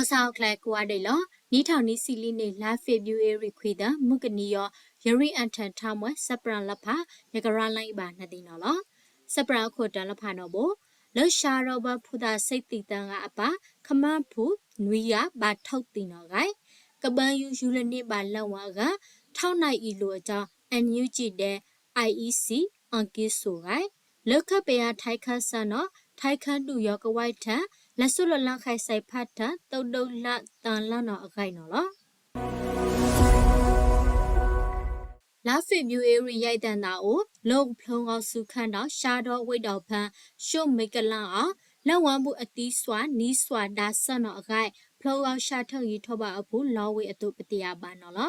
ကစၢ်အီၣ်ကျဲကိးဂၤဒဲးလီၤ. နံၣ်ထီၣ်နံၣ်ဆံလံန့ၣ် လါဖ့ၤဘြူၤအ့ရံၤခွံသၢ မုၢ်ကနံၤယီၤ ယရံၣ်အၣ်ထၢၣ်ထါမွဲ စဲးပြၣ်လီဖး ယကရၢလၢအံၤဘၣ်နသ့ၣ်နီၣ်လီၤ. စဲးပြၣ်အခိၣ်တီလီဖးနီၣ်ဘိ လၢၡါဒီဘၢဖိသၣ်ဆံးသံၣ်သၢဂၤအပၢ် ခမၢၣ်ဖူ နွံဂၤ ဘၣ်ထုးသံနီၣ်ဂဲၤ ကဘၢယူၤယူၤလၢန့ၢ်ဘၣ်လၢဝၤအဂၤ ထီၣ်နၢ်အံၤလိာ်အကၠီ NUG ဒဲး IEC အီၣ်က့ၤစိာ်ဂဲၤ လၢခၢၣ်ပယၣ်ထါခၢၣ်စၢ်နီၣ် ထါခၢၣ်ဒူၣ်ယီၤကဝဲၢ်ထၢၣ် လဲၤစိၢ်လီၤလၢဃဲးစဲးဖးထၢၣ် သုးဒိၣ်လၢသၢလၢနီၣ်အဂဲၤနီၣ်လီၤ. လါဖ့ၤဘြူၤအ့ရံၤယဲၢ်သၢနံၤအိၣ် လၢဖျိဂီၤဆူခၢၣ်ဒီး ရှါဒီဝ့ၢ်ဒီးဖၢ ၡိၣ်မ့ကလၣ်အီၤ လၢဝၤဘူၣ်အသံစွၣ် နံၤစွၣ်ဒါစၢၢ်နီၣ်အဂဲၤ ဖျိဂီၤဆၢထၢၣ်ဂံၢ်ထီၣ်ဘၣ်အပူၤ လီၤဝ့ၢ်အသိးပသ့ၣ်ညါဘၣ်နီၣ်လီၤ.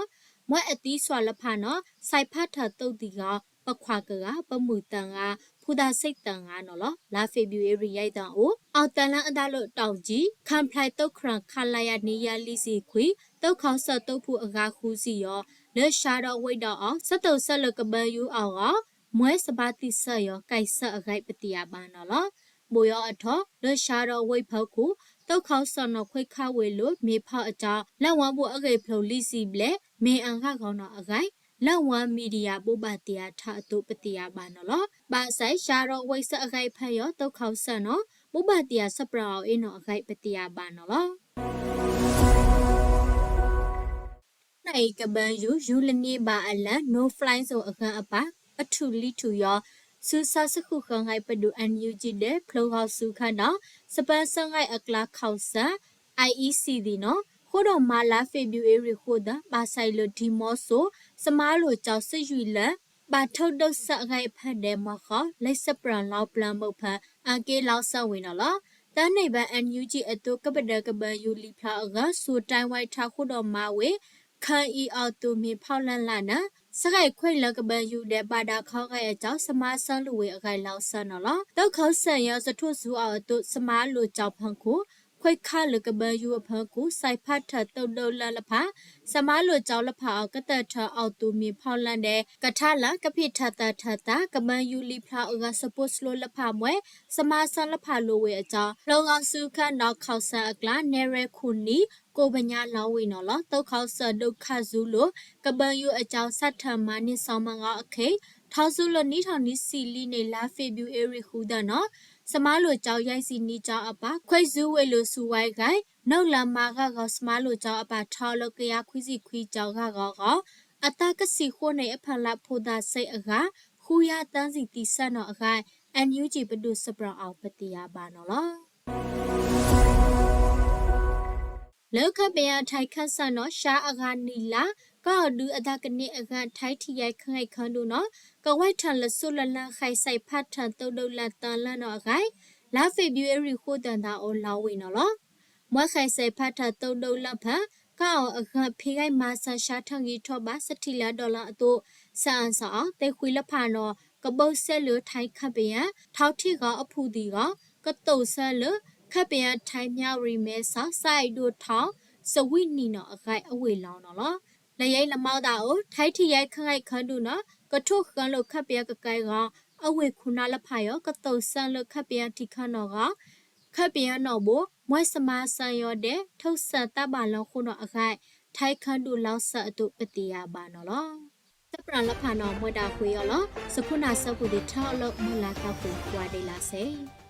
မွဲအသံစွၣ်လၢဖးနီၣ် စဲးဖးထၢၣ်သုးသံၣ်ဂီၤ ပခွါကဂၤ ပမုၢ်သၢဂၤ ဖိသၣ်ဆံးသၢဂၤနီၣ်လီၤ. လါဖ့ၤဘြူၤအ့ရံၤယဲၢ်သၢနံၤအိၣ် အီၣ်သၢလၢအဒါလိာ်တီၣ်ကၠံ ခၣ်ဖျဲးသုးခရၣ် ခလရ နွံယၤလွံၢ်ဆံခွံ သုးခီၣ်စၢၣ်သုးဖုအဂၤဃုဆံယီၤ လၢရှါဒီဝ့ၢ်ဒီးအီၤ ဆၢတိၢ်ဆၢလၢကဘၢယူၤအီၤဂီၢ် မွဲစဘါသံဆၢယီၤ ကဲးဆၢအဂဲၤပသ့ၣ်ညါဘၣ်နီၣ်လီၤ. ဘိးယီၤအထီၣ် လၢရှါဒီဝ့ၢ်ဖၢခိၣ် သုးခီၣ်စၢၣ်နီၣ် ခွဲခါဝ့ၢ်လိၤ မ့ၢ်ဖီၣ်အကၠီ လၢဝၤဘူၣ်အဂ့ၢ်ဖျိးလွံၢ်ဆံဘျဲၣ် မ့ၢ်အဂၤဂီၤနီၣ်အဂဲၤ လၢဝၤမံၤဒံယၤဘိးဘၣ်တ့ၢ်အထၢၣ်အသိးပသ့ၣ်ညါဘၣ်နီၣ်လီၤ. ဘၣ်ဆၣ် ရှါဒီဝ့ၢ်ဆၢအဂဲၤဖၢယီၤ သုးခီၣ်စၢၣ်နီၣ် ဘိးဘၣ်တ့ၢ်အစဲးပြၣ်အီၤအ့နီၣ်အဂဲၤပသ့ၣ်ညါဘၣ်နီၣ်လီၤ. တၢ်နၢအံၤကဘၢယူၤ ယူၤလၢန့ၢ်ဘၣ်အလၢ no fly zone အဂၤအပၢ် အထူၣ်လံထူၣ်ယီၤ ဆူဆၢဆှုၣ်ဃၢၤဂဲၤပဒုၣ် NUG ဒဲး ဖျိဂီၤဆူခၢၣ်ဒီး စပၢၤဆၢဂဲၤအကျါခီၣ်စၢၣ် IEC သ့ၣ်နီၣ် ဃိဒီးမၤလါဖ့ၤဘြူၤအ့ရံၤဃိသၢ ဘၣ်ဆၣ်အံၤလၢဒံမီစိ စမါလိာ်ကၠီ စယွံၣ်လၢ ဘၣ်ထုးဒိၣ်စၢအဂဲၤဖၢဒဲးမီၢ်ဃီ လၢစဲးပြၣ်လီၤပျၢၤမုၢ်ဖၢ အက့လီၤစၢဝ့ၢ်နီၣ်လီၤ. တၢ်န့ၣ်ဘၣ် NUG အသိးကဘၣ်ဒၢကဘၢယူၤလံဖျါအဂၤ စိၤတၢ်ဝဲထါဃိဒီးမၤဝ့ၢ် ခၢၣ်အံၤအီၤသုးမ့ၢ်ဖီၣ်လၢ်လၢ်န့ၣ် စဲးဂဲၤခွဲးလၢကဘၢယူၤဒဲး ဘၣ်ဒါခီဂဲၤအကၠီ စမါဆၢလိာ်ဝ့ၢ်အဂဲၤလီၤစၢနီၣ်လီၤ. သုးခီၣ်စၢၣ်ယီၤစထိၣ်စူအီၤအသိး စမါလိာ်ကၠီဖၢခိၣ် ခွဲးခါလၢကဘၢယူၤအဖၢခိၣ် စဲးဖးထၢၣ်သုးဒိၣ်လၢလၢဖး စမါလိာ်ကၠီလၢဖးအီၤ ကတၢၢ်ထၢၣ်အီၤသုးမ့ၢ်ဖီၣ်လၢ်ဒဲး ကထါလၢကဖံးထၢၣ်သၢထၢၣ်သး ကဘၢယူၤလံဖျါအဂၤ စပိစလိလၢဖးမွဲ စမါဆၢလၢဖးလိာ်ဝ့ၢ်အကၠီ ဖျိဂီၤဆူခၢၣ်ဒီးခီၣ်စၢၣ်အကျါ နဲၣ်ရွဲၣ်ခိၣ်နံၤ ကိးပညါလီၤဝ့ၢ်နီၣ်လီၤ. သုးခီၣ်စၢၣ်ဒုးခးစူၤလိာ် ကဘၢယူၤအကၠီ စးထၢၣ်မၤန့ၢ်စီၤမၤဂီၤအခံ ထီၣ်ဆူလၢနံၣ်ထီၣ်နံၣ်ဆံလံန့ၣ် လါဖ့ၤဘြူၤအ့ရံၤဃုသၢနီၣ် စမါလိာ်ကၠီ ယဲၢ်ဆံနံၣ်ကၠီအပၢ် ခွဲးစူၤဝ့ၢ်လိာ်စူၤဝဲဂဲၤ နုာ်လီၤမၤဂၢ်ဂီၤ စမါလိာ်ကၠီအပၢ်ထီလၢကယၤခွံဆံခွံကၠီဂၢ်ဂီၤဂီၤ အသးကဆံၣ်ဃိးန့ၣ် အဖၢလၢဖိသၣ်ဆံးအဂၤ ဃုယၤသၢဆံသံစၢနီၣ်အဂဲၤ NUG ပဒုၣ်စဲးပြၣ်အီၤပသ့ၣ်ညါဘၣ်နီၣ်လီၤ. လၢခၢၣ်ပယၣ်ထါခၢၣ်စၢၣ်နီၣ် ရှါအဂၤနံၣ်လါ ကီၢ်အဒုအသးကန့ၢ်အဂၤ ထါထံယဲၢ်ခၢၣ်ဂဲၤခၢၣ်ဒူၣ်နီၣ် ကဝဲၢ်ထၢၣ်လၢစိၢ်လၢ်လၢ် ဃဲးစဲးဖးထၢၣ်သုးဒိၣ်လၢ်သၢလၢနီၣ်အဂဲၤ လါဖ့ၤဘြူၤအ့ရံၤဃိသၢသီအိၣ်လီၤဝ့ၢ်နီၣ်လီၤ. မွဲဃဲးစဲးဖးထၢၣ်သုးဒိၣ်လၢ်ဖၢ ကီၢ်အီၤအဂၤ ဖံးဂဲၤမၤစၢၤ ဆါထၢၣ်ဂံၢ်ထီၣ်ဘၣ် စထံၣ်လၢအဒီလၢအသိး စအစအ သ့ၣ်ဃံလၢဖးနီၣ် ကဘၢစဲလၢထါခၢၣ်ပယၣ် ထီထံဂီၤအဖုၣ်သံၣ်ဂီၤ ကတိၤဆၢလၢ ခၢၣ်ပယၣ်ထါ မၠၣ်ဝတံၣ် မဲဆီး စးအဲၣ်ဒိၣ်ထီ စဝံနံၣ်နီၣ်အဂဲၤအဝ့ၢ်လီၤနီၣ်လီၤ. လၢယဲအံၤလၢမီၢ်သးအိၣ် ထါထံယဲၢ်ခၢၣ်ဂဲၤခၢၣ်ဒူၣ်နီၣ် ကထိၣ်ဃၢလိာ်ခၢၣ်ပယၣ်ကကဲဂီၤ အဝ့ၢ်ခိၣ်နၢ်လၢဖးယီၤ ကတိၤဆၢလၢခၢၣ်ပယၣ်ထံခၢၣ်နီၣ်ဂီၤ ခၢၣ်ပယၣ်နီၣ်ဘိ မွဲစမါဆၢယီၤဒဲး ထုးစၢသးဘၣ်လီၤဃိနီၣ်အဂဲၤ ထါခၢၣ်ဒူၣ်လီၤစၢအသိးပသ့ၣ်ညါဘၣ်နီၣ်လီၤ. စဲးပြၣ်လၢဖးနီၣ် မွဲဒၣ်ကွံာ်အီၤလီၤ. စခိၣ်နၢ်စၢဖှိၣ်သ့ၣ်ထၢအီၤလၢမုၢ်လါသီပူၤ ကွၢ်ဒဲးလၢစဲး